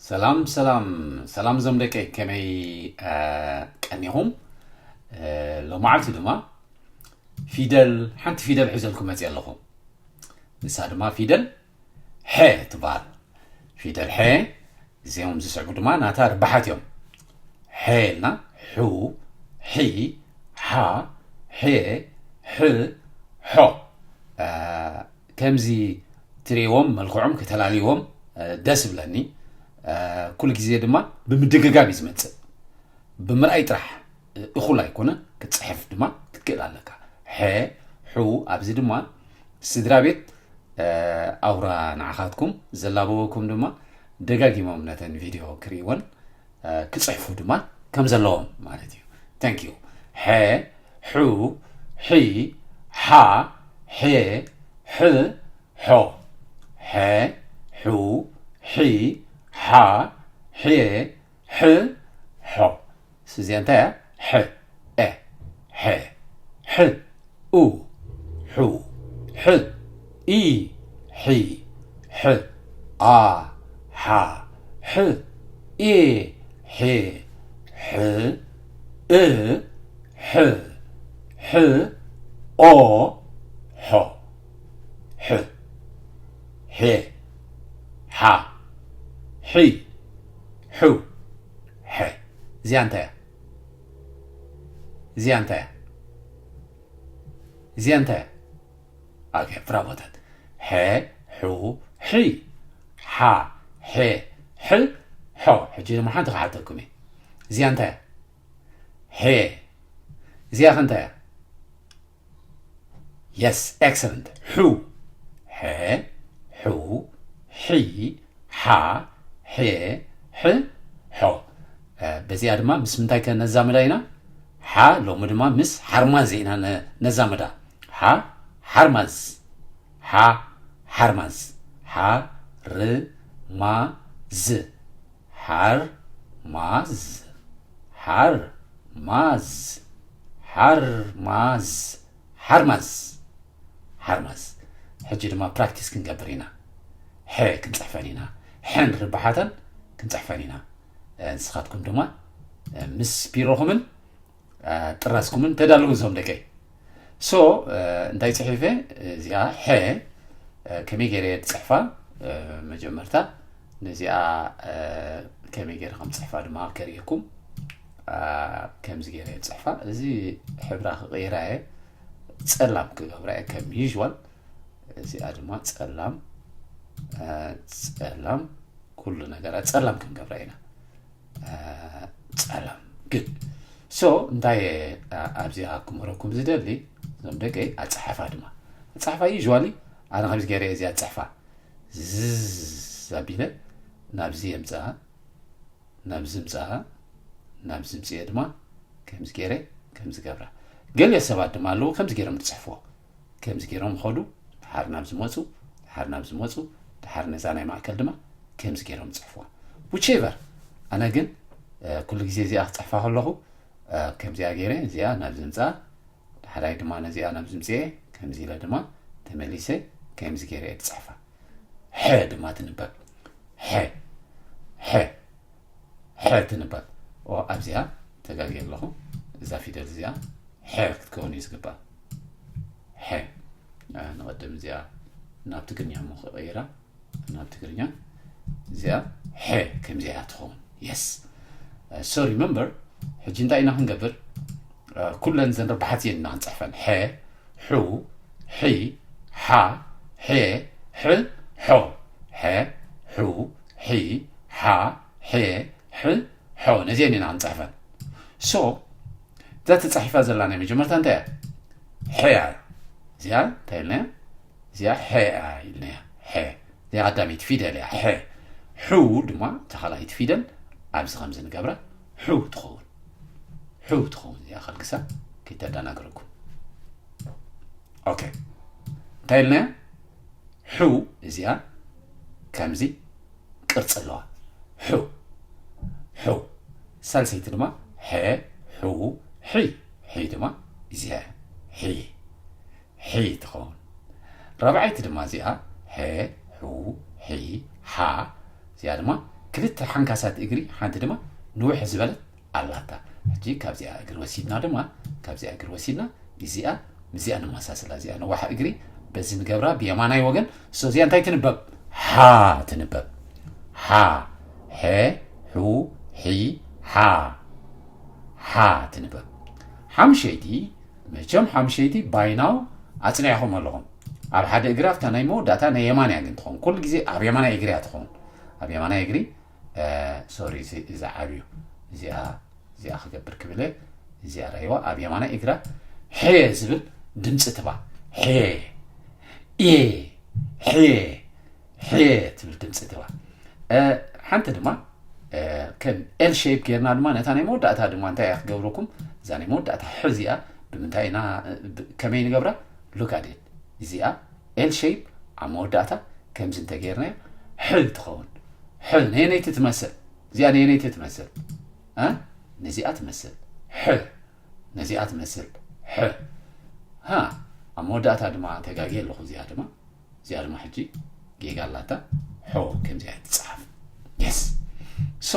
ሰላም ሰላም ሰላም ዞም ደቀይ፣ ከመይ ቀኒኹም? ሎማዓልቲ ድማ ፊደል ሓንቲ ፊደል ሒዘልኩም መፅእ ኣለኹ። ንሳ ድማ ፊደል ሐ ትበሃል። ፊደል ሐ፣ እዚኦም ዝስዕቡ ድማ ናታ ርባሓት እዮም። ሐ ኢልና፣ ሑ፣ ሒ፣ ሓ፣ ሐ፣ ሕ፣ ሖ። ከምዚ ትሪእዎም መልክዖም ከተላልይዎም ደስ ይብለኒ። ኩሉ ግዜ ድማ ብምድግጋም እዩ ዝመፅእ። ብምርኣይ ጥራሕ እኹል ኣይኮነ፣ ክትፅሕፍ ድማ ክትክእል ኣለካ። ሐ፣ ሑ፣ ኣብዚ ድማ ስድራ ቤት ኣውራ ንዓኻትኩም ዘላበወኩም ድማ ደጋጊሞም ነተን ቪድዮ ክርእይወን ክፅሕፉ ድማ ከም ዘለዎም ማለት እዩ። Thank you። ሐ፣ ሑ፣ ሒ፣ ሓ፣ ሐ፣ ሕ፣ ሖ። ሐ፣ ሑ፣ ሒ፣ ሓ፣ ሐ፣ ሕ፣ ሖ። እዚኣ እንታይ እያ? ሐ፣ ሐ፣ ሐ፣ ሑ፣ ሑ፣ ሕ፣ ኢ፣ ሒ፣ ሕ፣ ኣ፣ ሓ፣ ሕ፣ ኤ፣ ሐ፣ ሕ፣ እ፣ ሕ፣ ሕ፣ ኦ፣ ሖ። ሕ፣ ሐ፣ ሓ፣ ሒ፣ ሑ፣ ሐ። እዚኣ እንታይ እያ? እዚኣ እንታይ እያ? እዚኣ እንታይ እያ? ኦኬ፣ ብራቮታት። ሐ፣ ሑ፣ ሒ፣ ሓ፣ ሐ፣ ሕ፣ ሖ። ሕጂ ድማ ሓንቲ ክሓተኩም እየ። እዚኣ እንታይ እያ? ሐ። እዚኣ ከ እንታይ እያ? Yes, excellent። ሑ፣ ሐ፣ ሑ፣ ሒ፣ ሓ፣ ሐ፣ ሕ፣ ሖ። በዚኣ ድማ ምስ ምንታይ ከ ነዛምዳ ኢና? ሓ ሎሚ ድማ ምስ ሓርማዝ ኢና ነዛምዳ። ሓ፣ ሓርማዝ። ሓ፣ ሓርማዝ። ሓ፣ ር፣ ማ፣ ዝ። ሓርማዝ። ሓርማዝ። ሓርማዝ። ሓርማዝ። ሓርማዝ። ሕጂ ድማ ፕራክቲስ ክንገብር ኢና። ሐ ክንፅሕፈን ኢና። ሐን ርባሓተን ክንፅሕፈን ኢና። ንስኻትኩም ድማ ምስ ቢሮኹምን ጥራዝኩምን ተዳለዉ ዞም ደቀይ። So እንታይ ፅሒፈ? እዚኣ ሐ ከመይ ገይረ እየ ዝፅሕፋ? መጀመርታ ነዚኣ ከመይ ገይረ ከም ፅሕፋ ድማ ከርእየኩም። ከምዚ ገይረ እየ ዝፅሕፋ። እዚ ሕብራ ክቕይራ እየ፣ ፀላም ክገብራ እየ ከም ዩዥዋል። እዚኣ ድማ ፀላም፣ ፀላም፣ ኩሉ ነገራ ፀላም ክንገብራ ኢና። ፀላም። Good። So እንታይ ኣብዚኣ ክምህረኩም ዝደሊ፣ እዞም ደቀይ፣ ኣፀሓሕፋ ድማ፣ ኣፀሓሕፋ ዩዥዋሊ ኣነ ከምዚ ገይረ እየ እዚኣ ዝፅሕፋ። ዝዝ ኣቢለ ናብዚ የምፅኣ፣ ናብዚ ምፅኣ፣ ናብዚ ምፅኤ ድማ ከምዚ ገይረ ከምዚ ገብራ። ገለ ሰባት ድማ ኣለዉ ከምዚ ገይሮም ዝፅሕፍዎ። ከምዚ ገይሮም ኸዱ፣ ድሓር ናብ ዝመፁ፣ ድሓር ናብ ዝመፁ፣ ድሓር ነዛ ናይ ማእከል ድማ ከምዚ ገይሮም ዝፅሕፍዋ። Whichever፣ ኣነ ግን ኩሉ ግዜ እዚኣ ክፅሕፋ ከለኹ ከምዚኣ ገይረ እዚኣ ናብ ዝምፃ፣ ድሓራይ ድማ ነዚኣ ናብ ዝምፅኤ፣ ከምዚ ኢለ ድማ ተመሊሰ ከምዚ ገይረ እየ ዝፅሕፋ። ሐ ድማ ትንበብ። ሐ፣ ሐ፣ ሐ ትንበብ። ኦ፣ ኣብዚኣ ተጋግየ ኣለኹ። እዛ ፊደል እዚኣ ሐ ክትከውን እዩ ዝግባእ። ሐ። ንቐደም እዚኣ ናብ ትግርኛ እሞ ክቐይራ፣ ናብ ትግርኛ እዚኣ ሐ ከምዚኣ እያ ትኸውን። Yes። So remember፣ ሕጂ እንታይ ኢና ክንገብር? ኩለን ዘን ርባሓት እየን ኢና ክንፅሕፈን። ሐ፣ ሑ፣ ሒ፣ ሓ፣ ሐ፣ ሕ፣ ሖ። ሐ፣ ሑ፣ ሒ፣ ሓ፣ ሐ፣ ሕ፣ ሖ። ነዚአን ኢና ክንፅሕፈን። So እዛ ተፃሒፋ ዘላ ናይ መጀመርታ እንታይ እያ? ሐ እያ። እዚኣ እንታይ ኢልናያ? እዚኣ ሐ እያ ኢልናያ። ሐ። እዚኣ ቀዳመይቲ ፊደል እያ። ሐ። ሑ ድማ እታ ካልኣይቲ ፊደል ኣብዚ ከምዚ ንገብራ። ሑ ትኸውን። ሑ ትኸውን። እዚኣ ከልግሳ ከይተደናግረኩም። ኦኬ። እንታይ ኢልናያ? ሑ እዚኣ ከምዚ ቅርፂ ኣለዋ። ሑ። ሑ። ሳልሰይቲ ድማ ሐ፣ ሑ፣ ሒ። ሒ ድማ እዚኣ እያ። ሒ። ሒ ትኸውን። ራብዓይቲ ድማ እዚኣ ሐ፣ ሑ፣ ሒ፣ ሓ። እዚኣ ድማ ክልተ ሓንካሳት እግሪ፣ ሓንቲ ድማ ንውሕ ዝበለት ኣላታ። ሕጂ ካብዚኣ እግሪ ወሲድና ድማ፣ ካብዚኣ እግሪ ወሲድና፣ እዚኣ ምስዚኣ ነመሳስላ። እዚኣ ነዋሕ እግሪ በዚ ንገብራ ብየማናይ ወገን። So እዚኣ እንታይ ትንበብ? ሓ ትንበብ። ሓ፣ ሐ፣ ሑ፣ ሒ፣ ሓ። ሓ ትንበብ። ሓምሸይቲ፣ መቸም ሓምሸይቲ ባይናው ኣጽኒዕኹም ኣለኹም። ኣብ ሓደ እግሪ ኣብታ ናይ መወዳእታ ናይ የማንያ ግን ትኸውን። ኩሉ ግዜ ኣብ የማናይ እግሪ እያ ትኸውን። ኣብ የማናይ እግሪ፣ እ፣ ሶሪ፣ እዚ፣ እዚ ዓብዩ። እዚኣ፣ እዚኣ ክገብር ክብለ፣ እዚኣ ራይዋ ኣብ የማናይ እግራ ሐ ዝብል ድምፂ ትባ። ሐ፣ ኤ፣ ሐ፣ ሐ ትብል ድምፂ ትባ። እ፣ ሓንቲ ድማ፣ እ፣ ከም ኤል ሼፕ ጌርና ድማ ነታ ናይ መወዳእታ ድማ እንታይ እያ ክትገብረኩም? እዛ ናይ መወዳእታ ሐ እዚኣ ብምንታይ ኢና፣ እ፣ ብ-፣ ከመይ ንገብራ? ሉክ ኣት ኢት። እዚኣ ኤል ሼፕ ኣብ መወዳእታ ከምዚ እንተጌርናዮ ሐ ትኸውን። ሐ ነየነይቲ ትመስል? እዚኣ ነየነይቲ ትመስል? እ? ነዚኣ ትመስል። ሐ። ነዚኣ ትመስል። ሐ። ሃ። ኣብ መወዳእታ ድማ ተጋግየ ኣለኹ። እዚኣ ድማ፣ እዚኣ ድማ ሕጂ ጌጋ ኣላታ። ሖ ከምዚኣ ትጽሓፍ። የስ። ሶ፣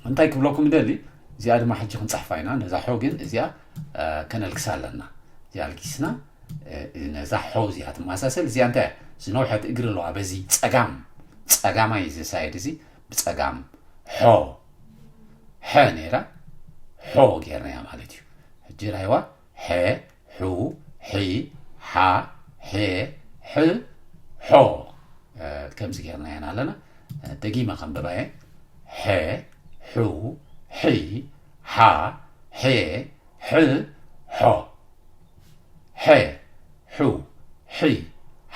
እንታይ ክብለኩም ይደሊ? እዚኣ ድማ ሕጂ ክንጽሕፋ ኢና። ነዛ ሖ ግን እዚኣ፣ እ፣ ከነልግሳ ኣለና። እዚኣ ኣልጊስና፣ እ፣ ነዛ ሖ እዚኣ ትመሳሰል። እዚኣ እንታይ እያ? ዝነውሐት እግሪ ኣለዋ። በዚ ጸጋም፣ ጸጋማይ እዚ ሳይድ እዚ ብጸጋም ሖ፣ ሐ ነይራ፣ ሖ ጌርናያ ማለት እዩ። ሕጂ ራይዋ ሐ፣ ሑ፣ ሒ፣ ሓ፣ ሐ፣ ሕ፣ ሖ። እ፣ ከምዚ ጌርናየን ኣለና። እ፣ ደጊመ ከንብባየ። ሐ፣ ሑ፣ ሒ፣ ሓ፣ ሐ፣ ሕ፣ ሖ። ሐ፣ ሑ፣ ሒ፣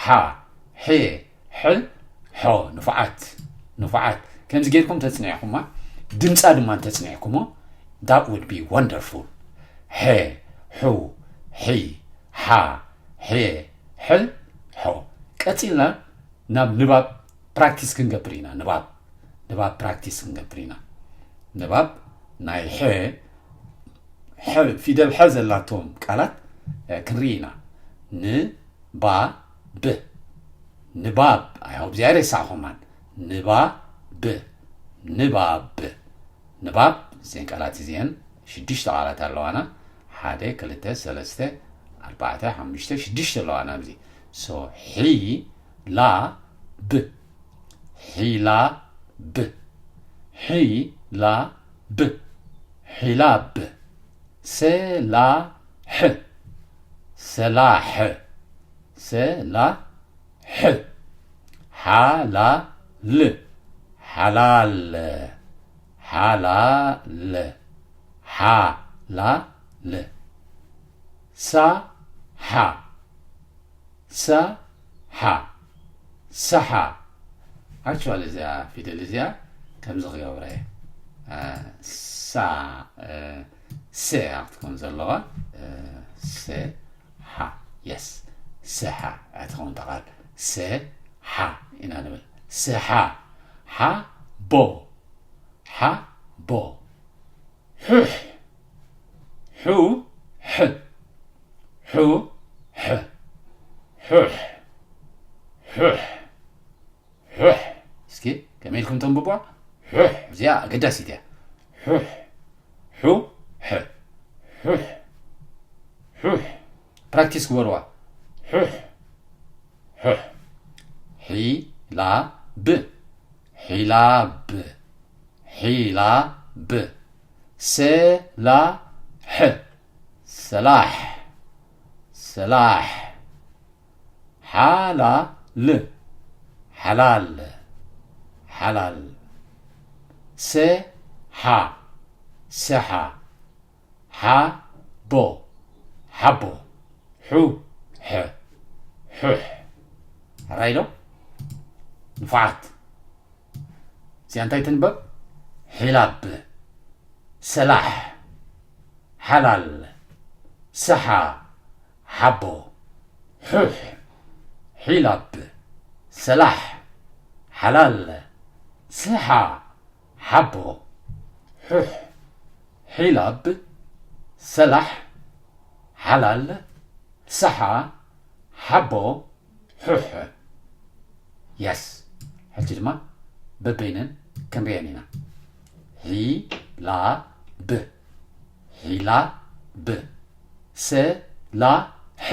ሓ፣ ሐ፣ ሕ፣ ሖ። ንፉዓት፣ ንፉዓት። ከምዚ ጌርኩም ተጽኒዕኩማ፣ ድምጻ ድማ እንተጽኒዕኩሞ፣ that would be wonderful። ሐ፣ ሑ፣ ሒ፣ ሓ፣ ሐ፣ ሕ፣ ሖ። ቀጺልና ናብ ንባብ ፕራክቲስ ክንገብር ኢና። ንባብ፣ ንባብ ፕራክቲስ ክንገብር ኢና። ንባብ ናይ ሐ፣ ሐ፣ ፊደል ሐ ዘላቶም ቃላት፣ እ፣ ክንርኢ ኢና። ን፣ ባ፣ ብ። ንባብ። ኣይ ሆፕ እዚኣ ኣይረሳዕኹማን። ንባ፣ ብ። ንባብ። ንባብ። እዘን ቃላት እዚአን ሽዱሽተ ቃላት ኣለዋና። ሓደ፣ ክልተ፣ ሰለስተ፣ ኣርባዕተ፣ ሓሙሽተ፣ ሽዱሽተ ኣለዋና ኣብዚ። ሶ፣ ሒ፣ ላ፣ ብ። ሒላብ። ሒላብ። ሒላብ። ሰላሕ። ሰላሕ። ሰላሕ። ሓላል። ሓላል። ሓላል። ሓላል። ሰሓ። ሰሓ። ሰሓ። ኣክቹዋሊ እዚኣ ፊደል እዚኣ ከምዚ ክገብረ እየ። እ፣ ሳ፣ እ፣ ሰ እያ ክትኮን ዘለዋ። እ፣ ሰ፣ ሓ። የስ። ሰሓ እያ ትኸውን እታ ቃል። ሰ፣ ሓ ኢና ንብል። ሰሓ። ሓቦ። ሓቦ። ሑሕ። ሑ፣ ሕ። ሑ፣ ሕ። ሑሕ። ሑሕ። ሑሕ። እስኪ ከመይ ኢልኩም ተንብቧ? ሑሕ። እዚኣ ኣገዳሲት እያ። ሑሕ። ሑ፣ ሕ። ሑሕ። ሑሕ። ፕራክቲስ ግበርዋ። ሑሕ። ሑሕ። ሒላብ። ሒላብ። ሒላብ። ሰላሕ። ሰላሕ። ሰላሕ። ሓላል። ሓላል። ሓላል። ሰሓ። ሰሓ። ሓቦ። ሓቦ። ሑ፣ ሐ። ሑሕ። ራይዶ? ንፉዓት። እዚኣ እንታይ ትንበብ? ሒላብ። ሰላሕ። ሓላል። ሰሓ። ሓቦ። ሑሕ። ሒላብ። ሰላሕ። ሓላል። ሰሓ። ሓቦ። ሑሕ። ሒላብ። ሰላሕ። ሓላል። ሰሓ። ሓቦ። ሑሕ። የስ። ሕጂ ድማ በበይነን ክንሪአን ኢና። ሂ ላ ብ ሂላ ብ ሰ ላ ሕ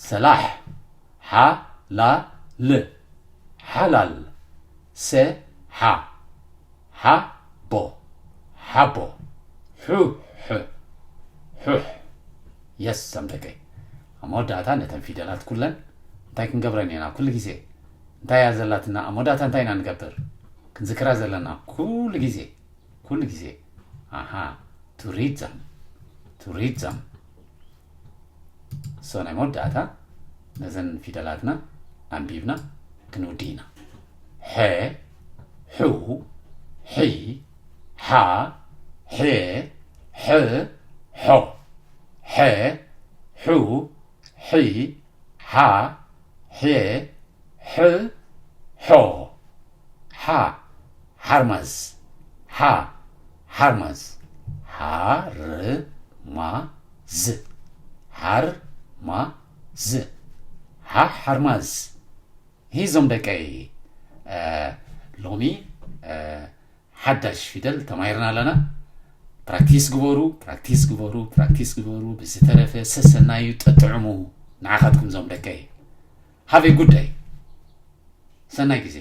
ሰላሕ ሓ ላ ል ሓላል ሰ ሓ ሓ ቦ ሓቦ ሑ ሕ ሑሕ። የስ ዞም ደቀይ፣ ኣብ መወዳእታ ነተን ፊደላት ኩለን እንታይ ክንገብረን ኢና? ኩሉ ግዜ እንታይ እያ ዘላትና? ኣብ መወዳእታ እንታይ ኢና ንገብር? ክንዝክራ ዘለና ኩሉ ግዜ ኩሉ ግዜ ኣሃ to read them to read them። So ናይ መወዳእታ ነዘን ፊደላትና ኣንቢብና ክንውዲ ኢና። ሐ ሑ ሒ ሓ ሐ ሐ ሖ ሐ ሑ ሒ ሓ ሐ ሕ ሖ ሓ ሓርማዝ ሓ ሓርማዝ ሓርማዝ ሓርማዝ ሓ ሓርማዝ። ሂዞም ደቀይ፣ ሎሚ ሓዳሽ ፊደል ተማሂርና ኣለና። ፕራክቲስ ግበሩ፣ ፕራክቲስ ግበሩ፣ ፕራክቲስ ግበሩ። ብዝተረፈ ሰሰናዩ ጠጥዕሙ። ንዓኻትኩም ዞም ደቀይ ሃቭ ጉዳይ ሰናይ ግዜ።